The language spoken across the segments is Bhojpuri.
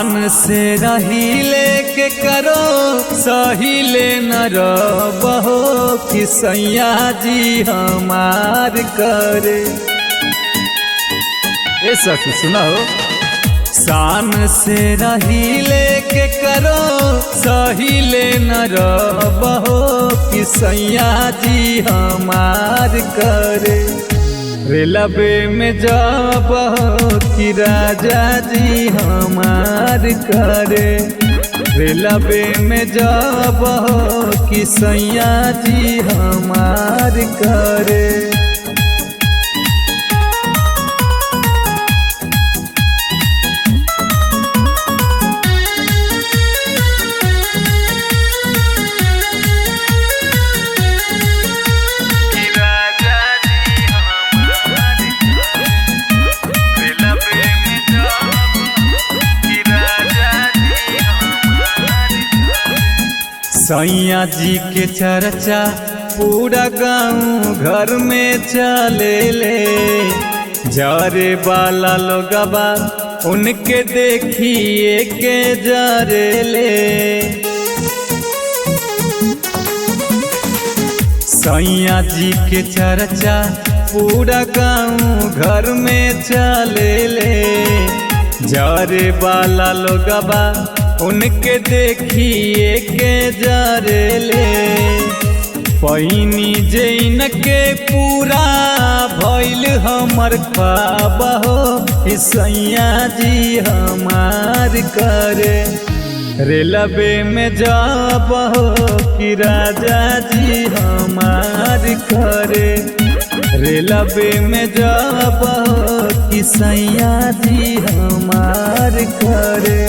शान से रहिले के करो सहिले न रहो कि सैया जी हमार करे। ए सखी सुना हो, शान से रहिले के करो सहिले न रहो कि सैया जी हमार करे। रेलवे में जब हो कि राजा जी हमार करे। रेलवे में जब हो कि सैया जी हमार करे। सैया जी के चर्चा पूरा गाँव घर में चले ले, जरे वाला लोगबा उनके देखिए के जरे ले। सैया जी के चर्चा पूरा गाँव घर में चले ले, जरे वाला लोगबा उनके देखिए के जरे ले। पैनी जैन के पूरा भइल हमर ख्वाब हो सैया जी हमार करे। रेलवे में जब हो कि राजा जी हमार करे। रेलवे में जब हो कि सैया जी हमार करे।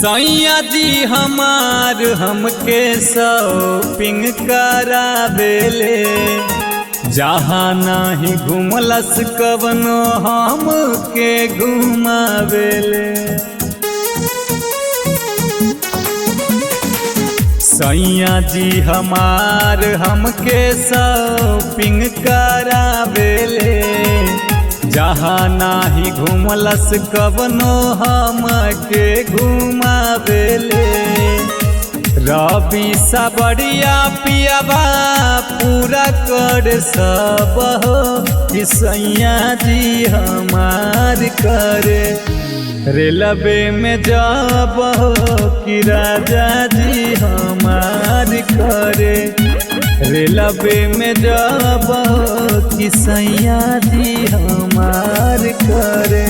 सैया जी हमार हमके शॉपिंग करावेले, जहाँ नाही घुमलस कवनो हमके घुमावेले। सैया जी हमार हमके शॉपिंग करावेले, जहाँ नाही घुमलस कवनो हमके घुमावेले। रवि सबरिया पियाबा पूरा कर सब हो कि सैया जी हमार करे। रेलवे में जब हो कि राजा जी हमार करे। रेलवे में जब हो कि सैया जी हमार करे।